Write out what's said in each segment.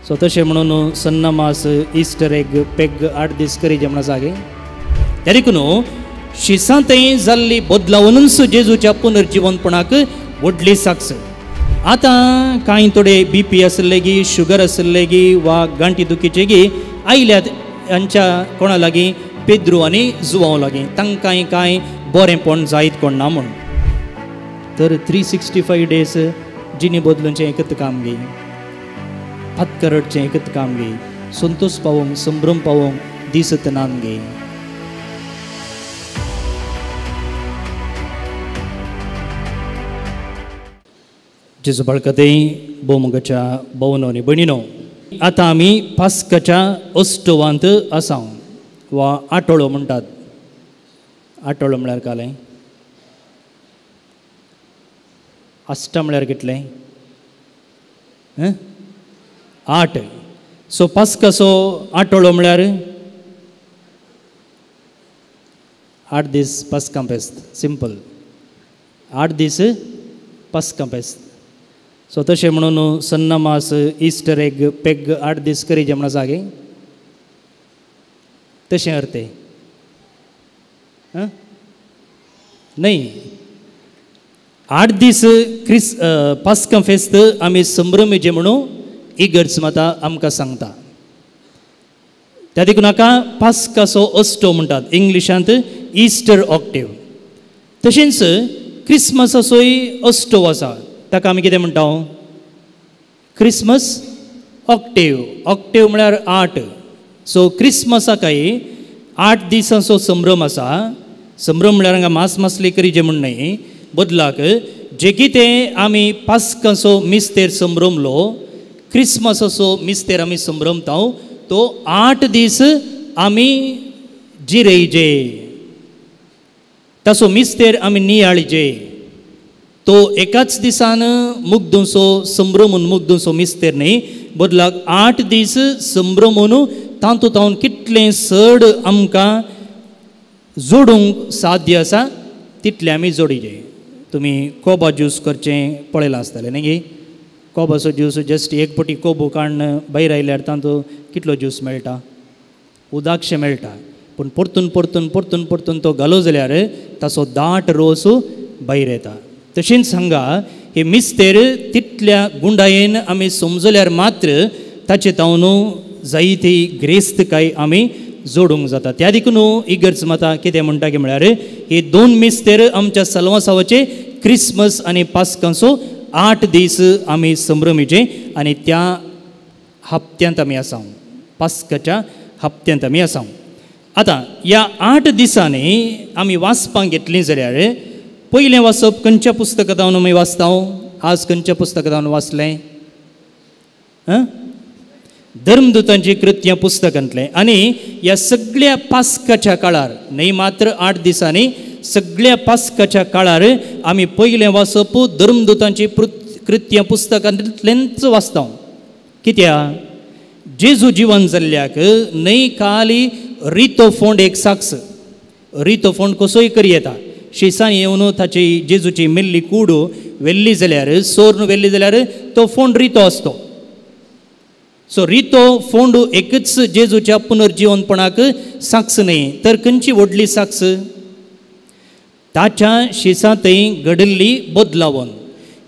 So तशें म्हणून सन्नामास Easter egg peg 8 दीस करीजे म्हण आसा गे. त्या देखून शिसांतय जाल्ली बदलावनूच जेजूच्या पुनर्जिवनपणाक व्हडली साक्ष. आतां कांय थोडे बी पी आसले गी, शुगर आसले गी वा गांठी दुखीचे गी आयल्यात हांच्या कोणा लागीं पेद्रू आनी जुवांव लागीं, तांकांय कांय बरेंपण जायत कोण ना म्हूण. तर 365 डेज जिणी बदलूनचें एकच काम गे, हातकरटचें एकच काम गे, संतोष पावोवंक संभ्रम पावोवंक दिसत नान गे. जेजू बाळकते भोवमोगाच्या भोवनो आनी भयणीनो, आतां आमी पास्काच्या अष्टवांत आसा वा आठोळो म्हणटात. आठोळो म्हळ्यार कालें अश्ट म्हळ्यार कितलें 8. सो पास्काचो आठोळो म्हळ्यार 8 दीस पास्कां फेस्त. सिंपल, 8 दीस पास्कां फेस्त. सो तशें म्हणून सन्नामास इस्टर एग पेग 8 दीस करीजे म्हण आसा गे, तशें अर्थे न्हय. 8 दीस क्रिस पास्कां फेस्त आमी संभ्रमेचे म्हणून इगर्ज माता आमकां सांगता. त्या देखून हाका पास्काचो अष्टो म्हणटात, इंग्लिशांत इस्टर ऑक्टेव. तशेंच क्रिसमसाचोय अष्टो आसा, ताका आमी कितें म्हणटा? Christmas octave. Octave म्हळ्यार 8. सो क्रिसमसाकय 8 दिसांचो संभ्रम आसा. संभ्रम म्हळ्यार हांगा मांस मासली करीजे म्हूण न्हय, बदलाक जे कितें आमी पास्काचो मिस्तेर संभ्रमलो, क्रिसमसाचो मिस्तेर आमी संभ्रमता, तो 8 दीस आमी जिरयजे, ताचो मिस्तेर आमी नियाळजे. तो एकाच दिसान मुग्दूंचो संभ्रमून मुग्दूंचो मिस्तेर न्हय, बदलाक 8 दीस संभ्रमून तातूंत तावन कितलें चड आमकां जोडूंक साध्य आसा तितलें आमी जोडीजे. तुमी कोबा ज्यूस करचें पळयलां आसतलें न्ही गे? कोबाचो ज्यूस जस्ट एक पटी कोबो काडून भायर आयल्यार तातूंत कितलो ज्यूस मेळटा? उदकशें मेळटा. पूण परतून परतून परतून परतून तो घालो जाल्यार ताचो दाट रोस भायर येता. तशेंच हांगा हे मिस्तेर तितल्या गुंडायेन आमी समजल्यार मात्र ताचे तावन जायती ग्रेस्तकाय आमी जोडूंक जाता. त्या देखून इगर्ज माता कितें म्हणटा की म्हळ्यार हे 2 मिस्तेर आमच्या सलवासावाचे क्रिसमस आनी पास्कांचो 8 दीस आमी संभ्रमीचे आनी त्या हप्त्यांत आमी आसा, पास्काच्या हप्त्यांत आमी आसा. आतां ह्या 8 दिसांनी आमी वाचपाक घेतलीं जाल्यार पयलें वाचप खंयच्या पुस्तकांत आमी वाचता? आज खंयच्या पुस्तकांत वाचलें? धर्मदूतांची कृत्यां पुस्तकांतलें. आनी ह्या सगळ्या पास्काच्या काळार न्हय मात्र 8 दिसांनी, सगळ्या पास्काच्या काळार आमी पयलें वाचप धर्मदूतांची कृत्यां पुस्तकांतल्यानच वाचता. कित्याक? जेजू जिवन जाल्ल्याक न्हय खाली रितो फोंड एक साक्ष. रितो फोंड कसोय करी येता. शिसांनी येवन ताची जेजूची मेल्ली कूड व्हेल्ली जाल्यार, सोर्न व्हेल्ली जाल्यार तो फोंड रितो आसतो. सो रितो फोंड एकच जेजूच्या पुनर्जिवनपणाक साक्ष न्हय, तर खंयची व्हडली साक्ष? ताच्या शिसांतय घडिल्ली बदलावन.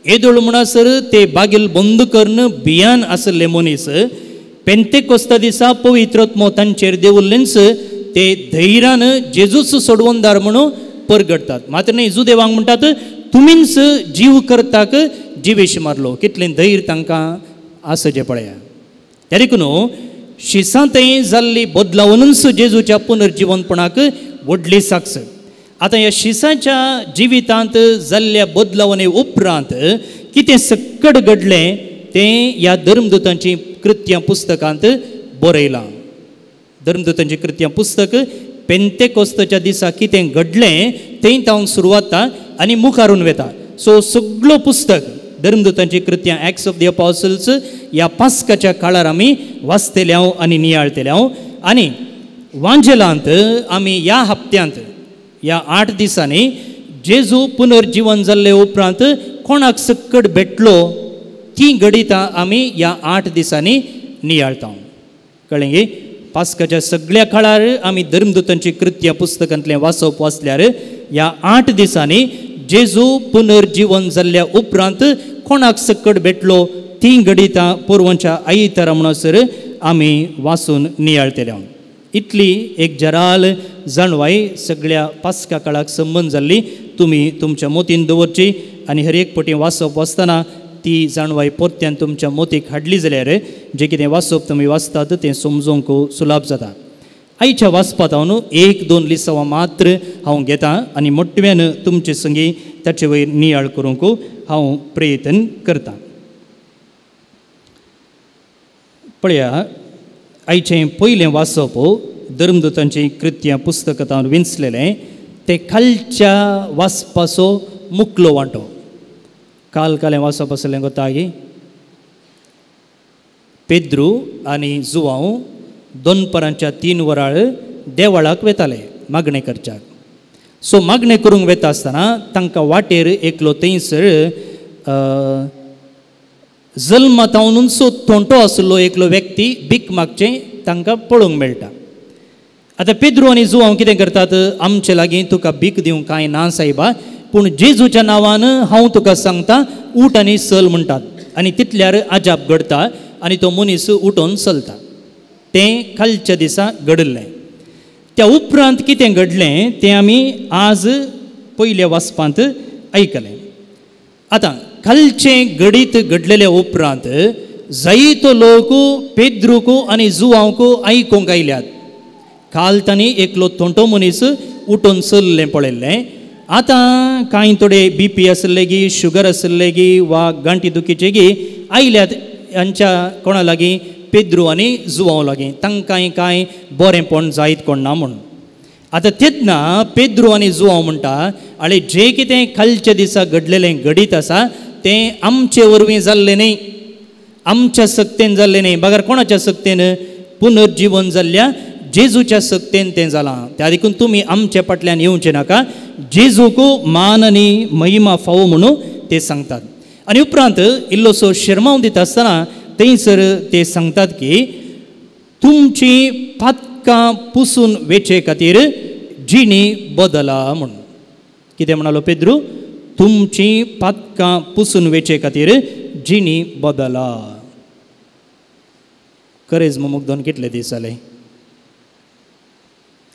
येदोळ म्हणसर ते बागील बंद करून भियान आसले मनीस पेंतेकोस्ता दिसा पवित्रत्मो तांचेर देवल्लेंच ते धैर्यान जेजूच सोडवणदार म्हणून परगडटात. मात्र न्हय, जुदेवांक म्हणटात तुमीच जीव करताक जिवेश मारलो. कितलें धैर्य तांकां आसचें पळया. त्या देखून शिसांतय जाल्ली बदलावनूच जेजूच्या पुनर्जिवनपणाक व्हडली साक्ष. आतां ह्या शिसाच्या जिवितांत जाल्ल्या बदलावणे उपरांत कितें सक्कड घडलें तें ह्या धर्मदूतांची कृत्यां पुस्तकांत बरयलां. धर्मदूतांची कृत्यां पुस्तक पेंतेकोस्ताच्या दिसा कितें घडलें तें तावन सुरवात आनी मुखारून वेता. सो सगळो पुस्तक धर्मदूतांची कृत्यां एक्ट्स ऑफ the apostles ह्या पास्काच्या काळार आमी वाचतले हांव आनी नियाळतले हांव. आनी वांजेलांत आमी ह्या हप्त्यांत ह्या 8 दिसांनी जेजू पुनर्जिवन जाल्ले उपरांत कोणाक सक्कड भेटलो ती घडितां आमी ह्या 8 दिसांनी नियाळता. कळ्ळें गे? पास्काच्या सगळ्या काळार आमी धर्मदूतांची कृत्या पुस्तकांतलें वाचप वाचल्यार ह्या 8 दिसांनी जेजू पुनर्जीवन जाल्ल्या उपरांत कोणाक सकट भेटलो ती घडितां पोरवंच्या आयतारा म्हणसर आमी वाचून नियाळतले. इतली एक जराल जाणवाय सगळ्या पास्का काळाक संबंद जाल्ली तुमी तुमच्या मोतीन दवरची आनी हर एक पटी वाचप वाचतना ती जाणवाय परत्यान तुमच्या मोतीक हाडली जाल्यार जें कितें वाचप तुमी वाचतात तें समजूंक सुलाभ जाता. आयच्या वाचपात हांव 1-2 लिसांवां मात्र हांव घेता आनी मोटव्यान तुमचे संगी ताचे वयर नियाळ करूंक हांव प्रयत्न करता. पळया, आयचें पयलें वाचप धर्मदूतांचीं कृत्यां पुस्तकांत विंचलेलें तें खालच्या वाचपाचो मुकलो वांटो. काल कालें वाचप आसलें कोता गी पेद्रू आनी जुवांव दोनपरांच्या 3 वराळ देवळाक वेताले मागणें करच्याक. सो मागणें करूंक वेता आसतना तांकां वाटेर एकलो थंयसर जल्मातावनूच तोंटो आसलो एकलो व्यक्ती भीक मागचें तांकां पळोवंक मेळटा. आतां पेद्रू आनी जुवांव कितें करतात, आमचे लागीं तुका भीक दिवंक कांय ना सायबा, पूण जेजूच्या नांवान हांव तुका सांगता उठ आनी चल म्हणटात. आनी तितल्यार अजाप घडटा आनी तो मनीस उठोवन चलता. तें कालच्या दिसा घडिल्लें. त्या उपरांत कितें घडलें तें आमी आज पयल्या वाचपांत आयकलें. आतां कालचें घडीत घडलेल्या उपरांत जायतो लोक पेद्रूक आनी जुवांक आयकूंक आयल्यात. काल तांणी एकलो तोंटो मनीस उठून चल्लें पळयल्लें. आतां कांय थोडे बी पी आसले गी, शुगर आसले गी वा गांठी दुखीचे गी आयल्यात हांच्या कोणा लागीं, पेद्रू आनी जुवांव लागीं, तांकांय कांय बरेंपण जायत कोण ना म्हूण. आतां तेन्ना पेद्रू आनी जुवांव म्हणटा, आनी जें कितें कालच्या दिसा घडलेलें घडीत आसा तें आमचे वरवीं जाल्लें न्ही, आमच्या सक्तेन जाल्लें न्ही, बगर कोणाच्या सक्तेन, पुनर्जीवन जाल्ल्या जेजूच्या सक्तेन तें जालां. त्या देखून तुमी आमच्या फाटल्यान येवचें नाका, जेजूक मान आनी महिमा फावो म्हणून ते सांगतात. आनी उपरांत इल्लोसो शेरमांव दिता आसतना थंयसर ते सांगतात की तुमची पातकां पुसून वेचे खातीर जिणी बदला म्हूण. कितें म्हणालो पेद्रू? तुमची पातकां पुसून वेचे खातीर जिणी बदला. करेज मुमुग्धोन कितले दीस जाले?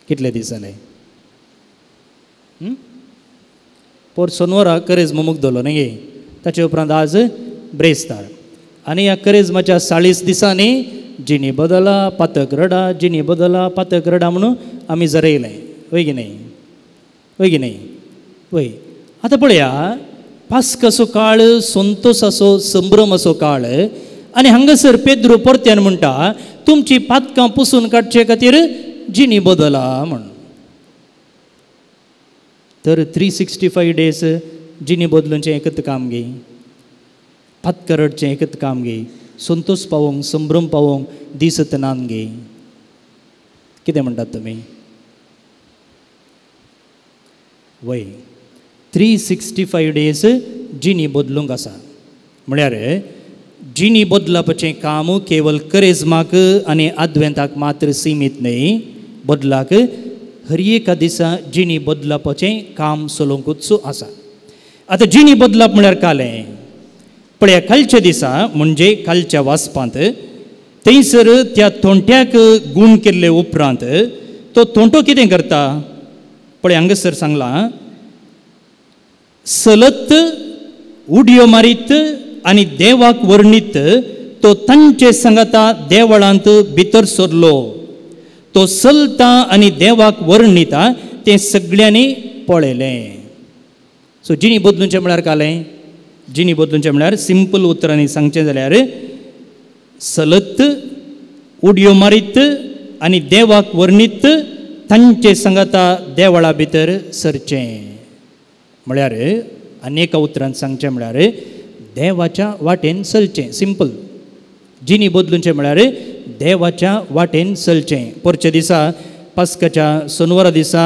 कितले दीस जाले? पोर सोनवरा करेज मुमुग्धलो न्ही गे, ताचे उपरांत आज ब्रेस्तार. आनी ह्या करेजमाच्या 40 दिसांनी जिणी बदला पातक रडा, जिणी बदला पातक रडा म्हणून आमी जरयलें. वय की न्ही? वय की न्ही? वय. आतां पळया, पास्काचो काळ संतोसाचो संभ्रमाचो काळ आनी हांगासर पेद्रू परत्यान म्हणटा तुमची पातकां पुसून काडचे खातीर जिणी बदला म्हण. तर 365 डेज जिणी बदलूनचें एकच काम गे, पातकां रडचें एकच काम गे, संतोष पावोवंक संभ्रम पावोवंक दिसत नान गे. कितें म्हणटात तुमी? वय, 365 डेज जिणी बदलूंक आसा. म्हळ्यार जिणी बदलपाचें काम केवल करेजमाक आनी आदवेंताक मात्र सिमीत न्हय, बदलाक हर एका दिसा जिणी बदलपाचें काम चलोवंकूच आसा. आतां जिणी बदलप म्हळ्यार कालें पळया, कालच्या दिसा म्हणजे कालच्या वाचपांत थंयसर त्या तोंट्याक गूण केल्ले उपरांत तो तोंटो कितें करता पळय हांगासर सांगलां, सलत उडयो मारीत आनी देवाक वर्णीत तो तांचे सांगाता देवळांत भितर सरलो. तो चलता आनी देवाक वर्णिता तें सगळ्यांनी पळयलें. सो जिणी बदलूचें म्हळ्यार कालें? जिणी बदलूचें म्हळ्यार सिंपल उतरांनी सांगचें जाल्यार सलत उडयो मारीत आनी देवाक वर्णीत तांचे सांगाता देवळा भितर सरचें. म्हळ्यार आनी एका उतरान सांगचें म्हळ्यार देवाच्या वाटेन चलचें. सिंपल. जिणी बदलूचें म्हळ्यार देवाच्या वाटेन चलचें. परच्या दिसा पास्काच्या सोनवारा दिसा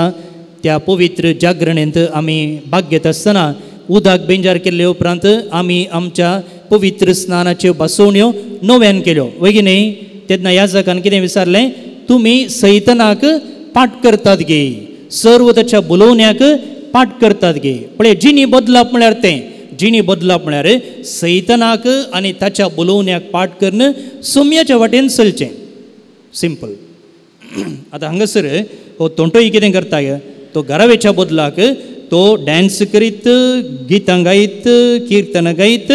त्या पवित्र जागरणेंत आमी भाग घेता आसतना उदक बेंजार केल्ले उपरांत आमी आमच्या पवित्र स्नानाच्यो बसवण्यो नव्यान केल्यो. वय की न्ही? तेन्ना याजकान कितें विचारलें, तुमी सैतनाक पाठ करतात गे, सर्व ताच्या बोलोवण्याक पाठ करतात गे. पळय जिणी बदलप म्हळ्यार तें, जिणी बदलप म्हळ्यार सैतनाक आनी ताच्या बोलोवण्याक पाठ करून सोम्याच्या वाटेन चलचें, सिंपल. आतां हांगासर हो तोंटोय कितें करता, तो घरावेच्या बदलाक तो डांस करीत, गितां गायत, किर्तनां गायत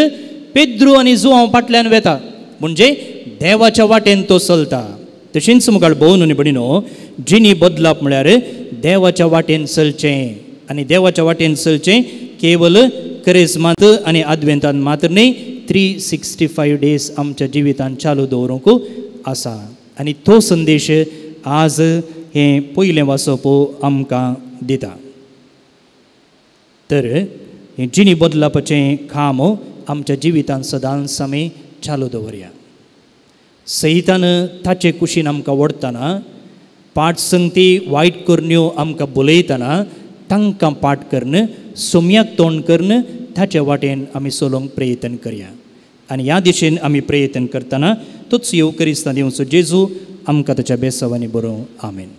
पेद्रू आनी जुआंव फाटल्यान वेता, म्हणजे देवाच्या वाटेन तो चलता. तशेंच मुखार भोवन आनी भयणीनो, जिणी बदलप म्हळ्यार देवाच्या वाटेन चलचें, आनी देवाच्या वाटेन चलचें केवल करेजमात आनी आदवेंतान मात्र न्ही, 365 डेज आमच्या जिवितान चालू दवरूंक आसा. आनी तो संदेश आज हें पयलें वाचप आमकां दिता. तर हें जिणी बदलपाचें काम आमच्या जिवितान सदांच आमी चालू दवरया. सैतान ताचे कुशीन आमकां ओडटना, पाठ संगती वायट करण्यो आमकां बोलयतना तांकां पाठ करून सोम्याक तोंड करून ताचे वाटेन आमी चलोवंक प्रयत्न करया. आनी ह्या दिशेन आमी प्रयत्न करतना तोच येवकरिस्तां दिवचो जेजू आमकां ताच्या बेसावांनी बरोवं. आमेन.